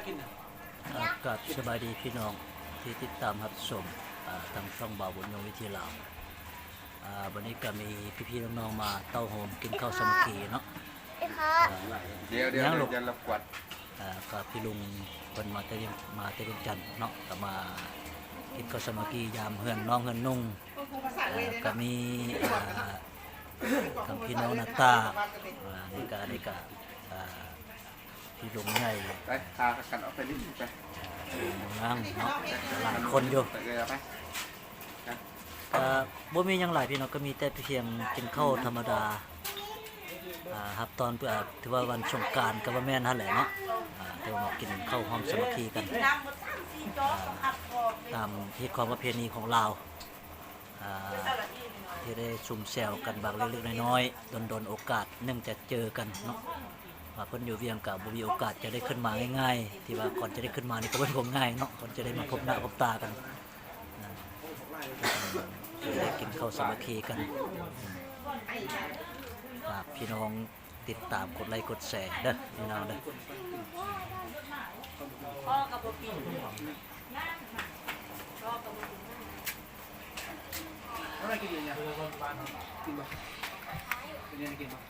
ອ່າ ກາບສະບາຍດີພີ່ນ້ອງທີ່ຕິດຕາມຮັບຊົມ ອ່າ ທາງຊ່ອງບ່າວບຸນຍົງວິຖີລາວ. ອ່າ ວັນນີ້ກໍມີພີ່ໆນ້ອງໆມາເຕົ້າໂຮມກິນເຂົ້າສາມັກຄີເນາະ. ອ່າ ດຽວໆ ຍັງລູກ ດຽວເຮົາກວດ ອ່າ ກໍພີ່ລຸງເພິ່ນມາແຕ່ວຽງ ມາແຕ່ວຽງຈັນເນາະ ກໍມາກິນເຂົ້າສາມັກຄີຍາມເຮືອນນ້ອງເຮືອນນຸ່ງ. ອ່າ ກໍມີ ອ່າ ທັງພີ່ນ້ອງໜ້າຕາ ອ່າ ນີ້ກໍ ນີ້ກໍ ອ່າ ພີ່ລຸງໃຫຍ່ ໄປ ພາກັນອອກໄປຫຼິ້ນໄປ ອ່າ ນາງເນາະ ຫຼາຍຄົນຢູ່ ໄປເລີຍ ໄປ ກໍບໍ່ມີຫຍັງຫຼາຍພີ່ນ້ອງ ກໍມີແຕ່ພຽງກິນເຂົ້າທຳມະດາ. ອ່າ ຮັບຕ້ອນ ເພື່ອ ຖືວ່າວັນສົງການກໍບໍ່ແມ່ນຫັ້ນແຫຼະເນາະ ອ່າ ແຕ່ວ່າມາກິນເຂົ້າຮ່ວມສາມັກຄີກັນ ອ່າ ຕາມຮີດຄອງປະເພນີຂອງລາວ. ອ່າ ທີ່ໄດ້ຊຸມແຊວກັນບາງເລັກໆນ້ອຍໆ ດົນໆໂອກາດໜຶ່ງຈະເຈີກັນເນາະ ວ່າເພິ່ນຢູ່ວຽງກໍບໍ່ມີໂອກາດຈະໄດ້ຂຶ້ນມາງ່າຍໆ ທີ່ວ່າກ່ອນຈະໄດ້ຂຶ້ນມານີ້ກໍບໍ່ແມ່ນຂອງງ່າຍເນາະ ກ່ອນຈະໄດ້ມາພົບໜ້າພົບຕາກັນ ອ່າ ໄດ້ກິນເຂົ້າສາມັກຄີກັນ. ຝາກພີ່ນ້ອງ ຕິດຕາມກົດໄລ້ກົດແຊເດີພີ່ນ້ອງເດີ. ກິນບໍ່? ກິນບໍ່? ກິນບໍ່?